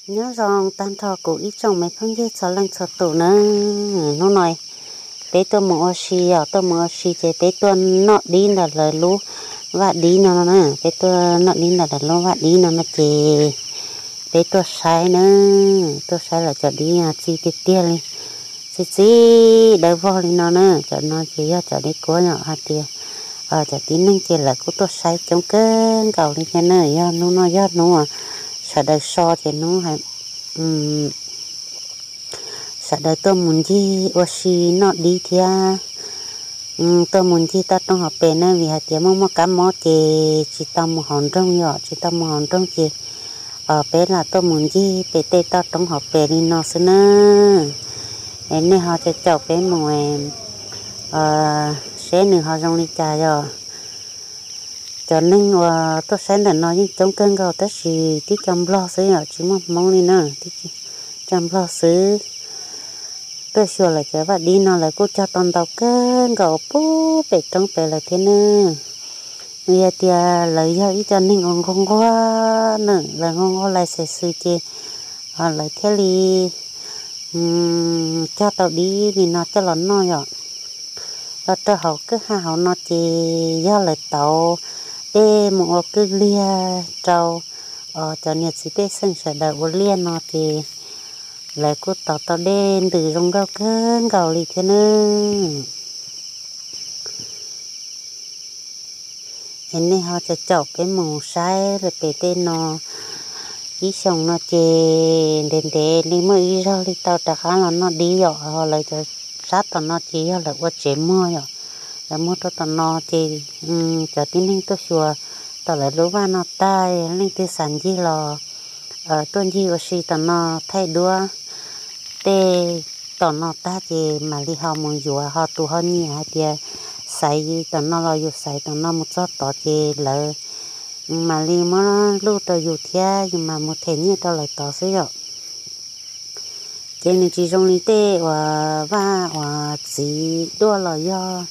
Nyob zoo tag nrho kuv ib tsoom me phooj ywg txhua leej txhua tus nawb. Hnub no peb tuaj mus ua si os, tuaj mus ua si ces peb tuaj noj dib ntawm lawv lub vaj dib no no na. Peb tuaj noj dib ntawm lawv lub vaj dib no no ces peb tuaj saib na, tuaj saib lawv cov dib txi tiag tiag li, txi txi dawb vog li no na. Cov no ces yog cov dib kuab yom, hais tias cov tib neeg ces lawv kuj tuaj saib coob kawg nkaus li thiab na. Yog hnub no yog hnub sawv daws so ces hnub sawv daws tuaj mus ncig ua si noj dib thiab tuaj mus ncig toj roob hauv pes na, vim hais tias muaj muaj kab mob ces tsis tau mus hauv nroog yom, tsis tau mus hauv nroog ces peb lam tuaj mus ncig pem tej toj roob hauv pes li no xwb na. Es nej ho caum caum peb mus seb nws ho zoo li cas yom. Cov neeg uas tuaj saib ntawm no yeej coob kawg nkaus tab sis tib co nplog xwb yom, tsis muaj hmoob li na, tib co nplog xwb. Tuaj xyuas lawv cov vaj dib no lawv kuj cog tau ntau kawg nkaus puag pem roob pem lawm thiab na. Nws yog tias lawv yog ib co neeg uas nquag nquag na, lawv nquag nquag lais xes xws ces lawv thiaj li cog tau dib li no coj los noj yom. Los rau hauv kwj ha hauv no ces yog lawv tauv dej mus ua kwj liag rau cov niam txiv pej xeem sawv daws ua liaj no ces lawv kuj tauv tau dej ntws zoo nkauj kawg nkaus li thiab na. Es nej ho caum caum peb mus saib lawm pem tej no. Ib xyoos no ces ntev ntev li muaj ib zaug li tau rov qab los noj dib yom, ho lawv cov sab tom no ces yog lawv ua tsev muag yom. Lawv muag rau tom no ces cov tib neeg tuaj xyuas tom lawv lub vaj no tag, leej twg xav ncig los tuaj ncig ua si tom no thaij duab tej tom no tag ces mam li ho mus yuav, ho tus ho nyiam hais tias xaiv tom no los yus xaiv tom no mus txog tod ces lawv mam li muab luj rau yus thiab yus mam mus them nyiaj rau lawv tod xwb yom. Ces nws tsis zoo li tej uas vaj uas txiv duaj los yog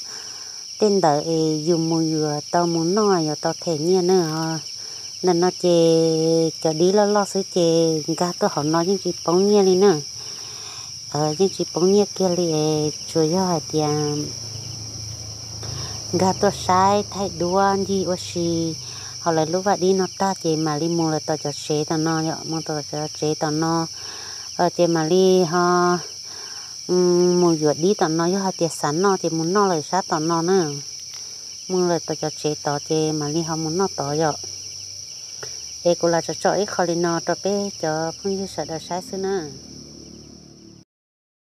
tej ntawd es yus mus yuav tau mus noj yuav tau them nyiaj na. Ntawm no ces cov dib loj loj xwb ces nkag tuaj hauv no yeej tsis poob nyiaj li na. Yeej tsis poob nyiaj kiag li es tsuas yog hais tias nkag tuaj saib thaij duab ncig ua si hauv lawv lub vaj dib no tag ces mam li mus lawm tom cov tsev tom no yom, mus tom cov tsev tom no ces mam li ho mus yuav dib tom no, yog hais tias xav noj ces mus noj lawm sab tom no na. Mus lawm tom cov tsev tod ces mam li ho mus noj tod yom. Es kuv lam tsom tsom ib qho li no rau peb cov phooj ywg sawv daws saib xwb na.